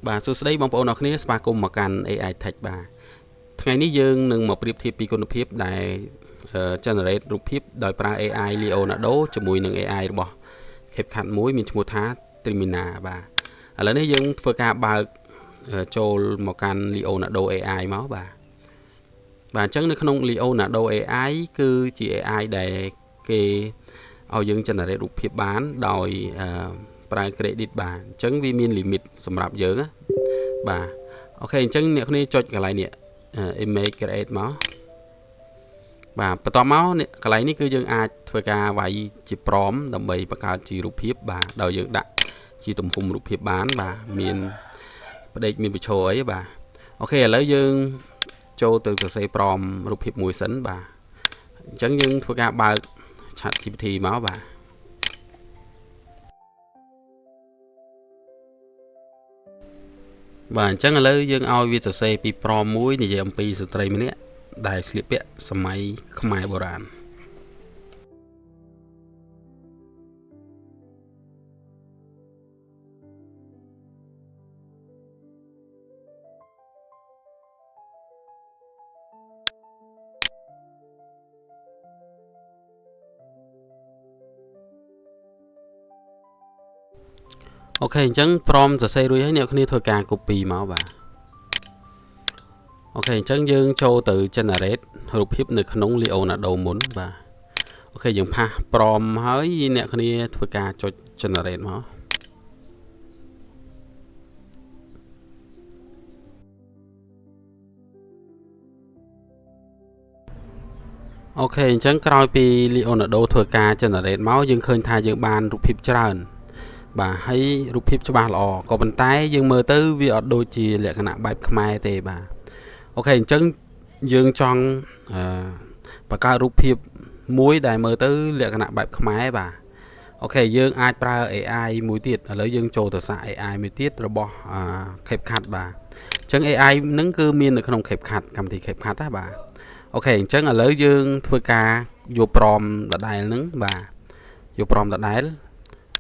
បាទសួស្តីបងប្អូនអរគ្នាស្វាគមន៍មកកាន់ AI Tech បាទថ្ងៃនេះយើងនឹងមកប្រៀបធៀបពីគុណភាពដែល generate រូបភាពដោយប្រើ AI Leonardo ជាមួយនឹង AI របស់ CapCut មួយមានឈ្មោះថា Dreamina បាទឥឡូវនេះយើងធ្វើការបើកចូលមកកាន់ Leonardo AI មកបាទបាទអញ្ចឹងនៅក្នុង Leonardo AI គឺជា AI ដែលគេឲ្យយើង generate រូបភាពបានដោយប្រើ credit បាទអញ្ចឹងវាមាន limit សម្រាប់យើងណាបាទ OK អញ្ចឹងអ្នកគ្នាចុចកន្លែងនេះ image create មកបាទបន្ទាប់មកកន្លែងនេះគឺយើងអាចធ្វើការវាយជា prompt ដើម្បីបង្កើតជារូបភាពបាទដោយយើងដាក់ជាទំហំរូបភាពបានបាទមានផ្ដេកមានបញ្ឈរអីបាទ OK ឥឡូវយើងចូលទៅសរសេរ prompt រូបភាពមួយសិនបាទអញ្ចឹងយើងធ្វើការបើក ChatGPT មកបាទបាទអញ្ចឹងឥឡូវយើងឲ្យវាសរសេរពី prompt មួយនិយាយអំពីស្ត្រីម្នាក់ដែលស្លៀកពាក់សម័យខ្មែរបុរាណ OK អញ្ចឹង prompt សរសេររួចហើយអ្នកគ្នាធ្វើការ copy មកបាទ OK អញ្ចឹងយើងចូលទៅ generate រូបភាពនៅក្នុង Leonardo មុនបាទ OK យើង paste prompt ហើយអ្នកគ្នាធ្វើការចុច generate មក OK អញ្ចឹងក្រោយពី Leonardo ធ្វើការ generate មកយើងឃើញថាយើងបានរូបភាពច្រើនបាទហើយរូបភាពច្បាស់ល្អក៏ប៉ុន្តែយើងមើលទៅវាអត់ដូចជាលក្ខណៈបែបខ្មែរទេបាទ OK អញ្ចឹងយើងចង់បង្កើតរូបភាពមួយដែលមើលទៅលក្ខណៈបែបខ្មែរបាទ OK យើងអាចប្រើ AI មួយទៀតឥឡូវយើងចូលទៅសាក AI មួយទៀតរបស់ CapCut បាទអញ្ចឹង AI ហ្នឹងគឺមាននៅក្នុង CapCut កម្មវិធី CapCut ណាបាទ OK អញ្ចឹងឥឡូវយើងធ្វើការយក prompt ដដែលហ្នឹងបាទយក prompt ដដែល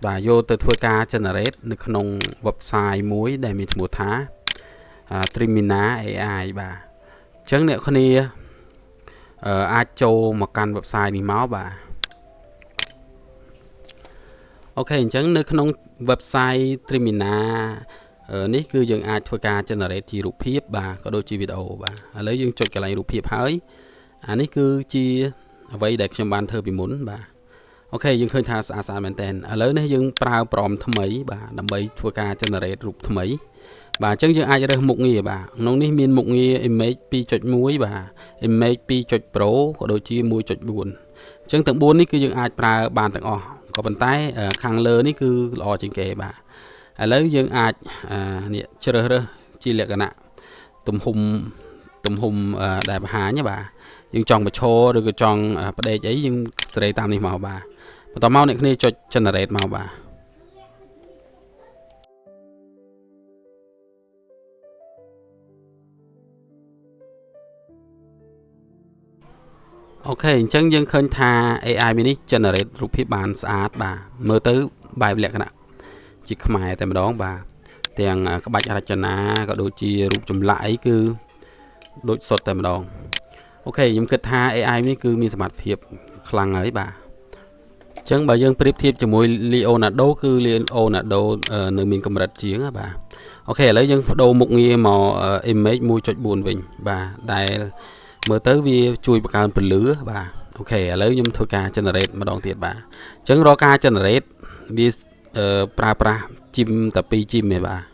បាទយកទៅធ្វើការ generate នៅក្នុង website មួយដែលមានឈ្មោះថា Dreamina AI បាទអញ្ចឹងអ្នកគ្នាអាចចូលមកកាន់ website នេះមកបាទ OK អញ្ចឹងនៅក្នុង website Dreamina នេះគឺយើងអាចធ្វើការ generate ជារូបភាពបាទក៏ដូចជាវីដេអូបាទឥឡូវយើងចុចកន្លែងរូបភាពហើយអានេះគឺជាអ្វីដែលខ្ញុំបានធ្វើពីមុនបាទ OK យើងឃើញថាស្អាតស្អាតមែនតើឥឡូវនេះយើងប្រើ prompt ថ្មីបាទដើម្បីធ្វើការ generate រូបថ្មីបាទអញ្ចឹងយើងអាចរើសមុខងារបាទក្នុងនេះមានមុខងារ image 2.1បាទ image 2.pro ក៏ដូចជា1.4អញ្ចឹងទាំង4នេះគឺយើងអាចប្រើបានទាំងអស់ក៏ប៉ុន្តែខាងលើនេះគឺល្អជាងគេបាទឥឡូវយើងអាចនេះជ្រើសរើសជាលក្ខណៈទំហំទំហំដែលបង្ហាញបាទយើងចង់បញ្ឈរឬក៏ចង់ផ្ដេកអីយើងសេរីតាមនេះមកបាទបន្តមកអ្នកគ្នាចុច generate មកបាទ OK អញ្ចឹងយើងឃើញថា AI មួយនេះ generate រូបភាពបានស្អាតបាទមើលទៅបែបលក្ខណៈជាខ្មែរតែម្ដងបាទទាំងក្បាច់រចនាក៏ដូចជារូបចម្លាក់អីគឺដូចសុទ្ធតែម្ដង OK ខ្ញុំគិតថា AI នេះគឺមានសមត្ថភាពខ្លាំងហើយបាទអញ្ចឹងបើយើងប្រៀបធៀបជាមួយ Leonardo គឺ Leonardo នៅមានកម្រិតជាងបាទ OK ឥឡូវយើងបដូរមុខងារមក image 1.4វិញបាទដែលមើលទៅវាជួយបង្កើនពន្លឺបាទ OK ឥឡូវខ្ញុំធ្វើការ generate ម្ដងទៀតបាទអញ្ចឹងរាល់ការ generate វាប្រើប្រាស់ gem តែ2 gem ទេបាទ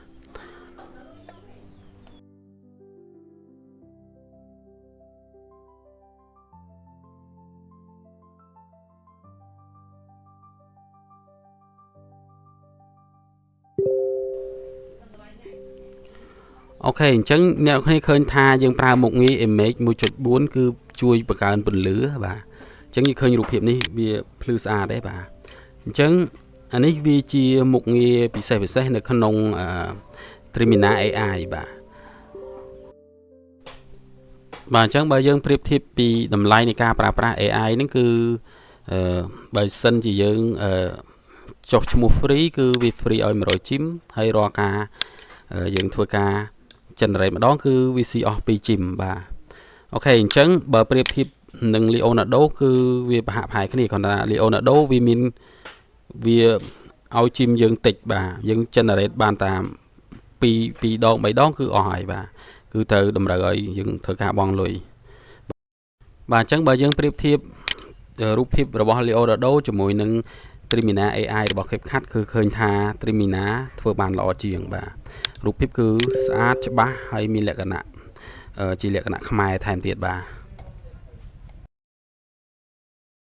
OK អញ្ចឹងអ្នកគ្នាឃើញថាយើងប្រើមុខងារ image 1.4គឺជួយបង្កើនពន្លឺបាទអញ្ចឹងយើងឃើញរូបភាពនេះវាភ្លឺស្អាតទេបាទអញ្ចឹងអានេះវាជាមុខងារពិសេសពិសេសនៅក្នុង Dreamina AI បាទបាទអញ្ចឹងបើយើងប្រៀបធៀបពីតម្លៃនៃការប្រើប្រាស់ AI ហ្នឹងគឺបើសិនជាយើងចុះឈ្មោះ free គឺវា free ឲ្យ100 gem ហើយរាល់ការ យើងធ្វើការ generate ម្ដងគឺវាស៊ីអស់2 gem បាទ OK អញ្ចឹងបើប្រៀបធៀបនឹង Leonardo គឺវាប្រហាក់ប្រហែលគ្នាគ្រាន់តែ Leonardo វាមានវាឲ្យ gem យើងតិចបាទយើង generate បានតាម2 2ដង3ដងគឺអស់ហើយបាទគឺត្រូវតម្រូវឲ្យយើងធ្វើការបង់លុយបាទអញ្ចឹងបើយើងប្រៀបធៀបរូបភាពរបស់ Leonardo ជាមួយនឹង Dreamina AI របស់ CapCut គឺឃើញថា Dreamina ធ្វើបានល្អជាងបាទរូបភាពគឺស្អាតច្បាស់ហើយមានលក្ខណៈជាលក្ខណៈខ្មែរថែមទៀតបាទ។